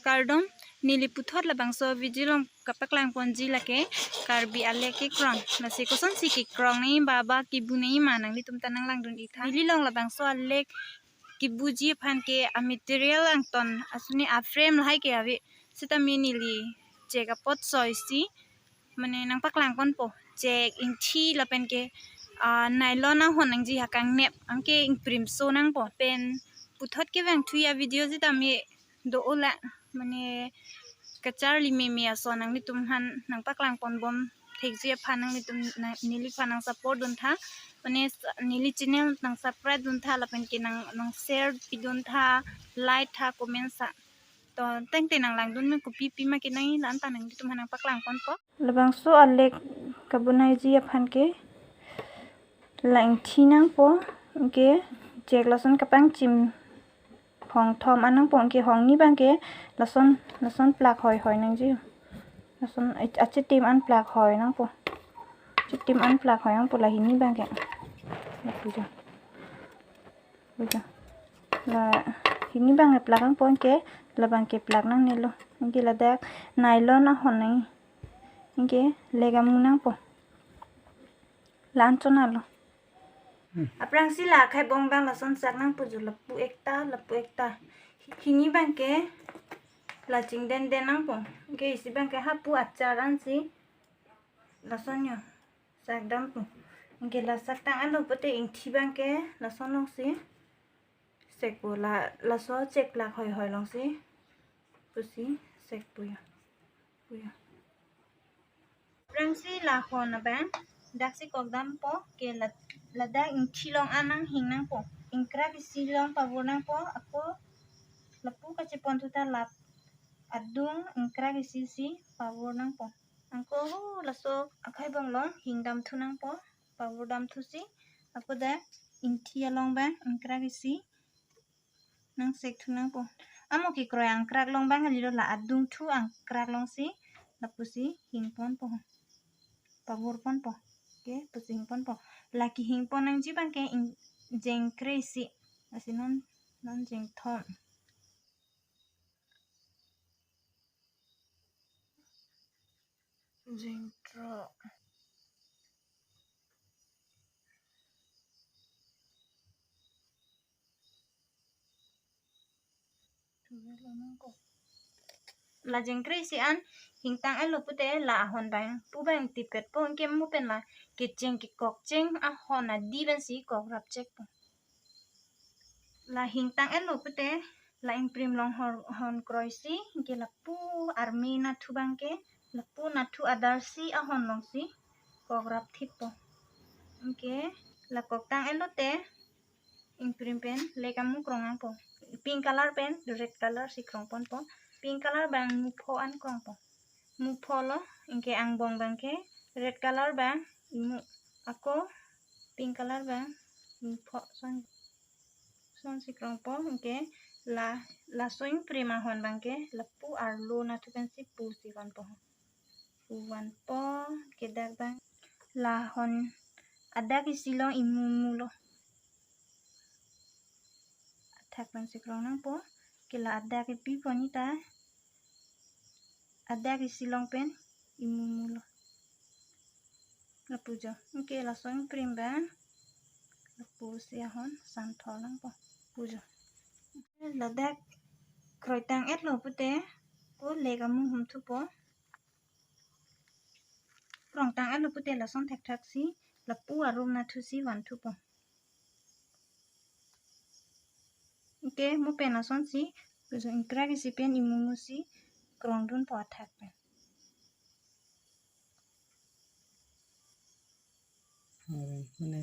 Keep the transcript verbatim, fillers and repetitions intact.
Kardom, neli puthot labangso video along kapaklang ponji lake Karbi alek kekrong. Lasi kosonsi kekrong nangji ba ba kebu nangji ma nanglitum ta nanglangdun-ik tha. Neli along labangso alek kebuji aphan ke a material angton asuni a frame lahai ke ave. Sitame neli chek apot soi si mane nangpaklang ponpo. Chek, ingthi lapen ke, ah, nylon ahon nangji ha kangnep, anke ingprim so nangpo. Pen puthot kevang thuji a video sitame do-o la, mane kacharli meme ason nanglitum aphan nangpaklang ponbom thekji aphan nanglitum na, neliphan nang support dun tha. Mane s-, neli channel nang subscribe dun tha lapen ke nang, nang share pidun tha, like tha, comment sa. To tengte nanglangdun me kopi pima kenangji la-an ta nanglitum aphan nangpaklang ponpo. Labangso alek kabunaiji aphan ke la ingthi nangpo, anke chek lason kapangchim hong thom an nangpo, anke hong hini abang ke lason, lason plak hoi hoi nangji. Lason ach-, achitim an plak hoi nangpo. Achitim an plak hoi nangpo la hini abang ke. Lapu jo. Lapu jo. La hini abang ke plak nangpo, anke labang ke plak nangnelo. Anke ladak nylon ahon nangji. Anke lek amu nangpo. La-an chonalo. Hmm. Aphrangsi la akhai bong abang lason sak nangpo jo, lapu ekta, lapu ekta. Hini abang ke la chingden den nangpo. Anke isi abang ke hapu achar ansi lason jo sak dampo. Anke la sak tang-etlo pute ingthi abang ke lason alongsi sekpo, la, laso chek plak hoi hoi alongsi pusi sekpo jo. Pu jo. Aphrangsi la hon abang daksi kok dampo, ke la, ladak ingthi along an nanghing nangpo. Ingkrak isi along pavur nangpo, ako lapu kacheponthu ta la adung ingkrak isi si pavur nangpo. Anke ho laso akhai bong along hing damthu nangpo, pavur damthu si. Ako dak ingthi along abang ingkrak isi nang sek thu nangpo. Amo kekroi angkrak along abang kalilo, la adungthu angkrak alongsi lapusi hing ponpo. Pavur ponpo. Anke pusi hing ponpo. La kehing pon nangji abang ke ing-, jengkre isi. Lasi non, non jengthom. Jengthrok. La jengkre isi an hing tang-etlo pute la ahon abang pu abang tipetpo, anke mo pen la kecheng kekokcheng ahon adi pensi kok rap chekpo. La hing tang-etlo pute la ingprim along hor-, hon kroi si, anke lapu arme nathu abang ke, lapu nathu adar si ahon alongsi kok rap thippo. Anke la kok tang-etlo te ingprim pen lek amu krong nangpo. Pink color pen red color si krong ponpo. Pink color abang mupho an krongpo. Mupho lo, anke angbong abang ke red color abang imu, ako pink color abang mupho, son, sonsi krongpo. Anke la, laso ingprim ahon abang ke lapu arlo nathu pensi pusi vanpo. Pu vanpo, ke dak abang la hon adak isi along imu mulo. Athak pensi krong nangpo, ke la adak ipi pon ita, adak isi along pen imu mulo. Lapu jo, anke laso ingprim abang lapusi ahon santhor nangpo. Pu jo. Ladak kroi tang-etlo pute ko lek amu hum thupo. Krong tang-etlo pute lason thakthak si lapu arum nathu si van thupo. Anke mo pen asonsi, laso ingkrak isi pen imu musi krong dunpo athak pen. Are, mane,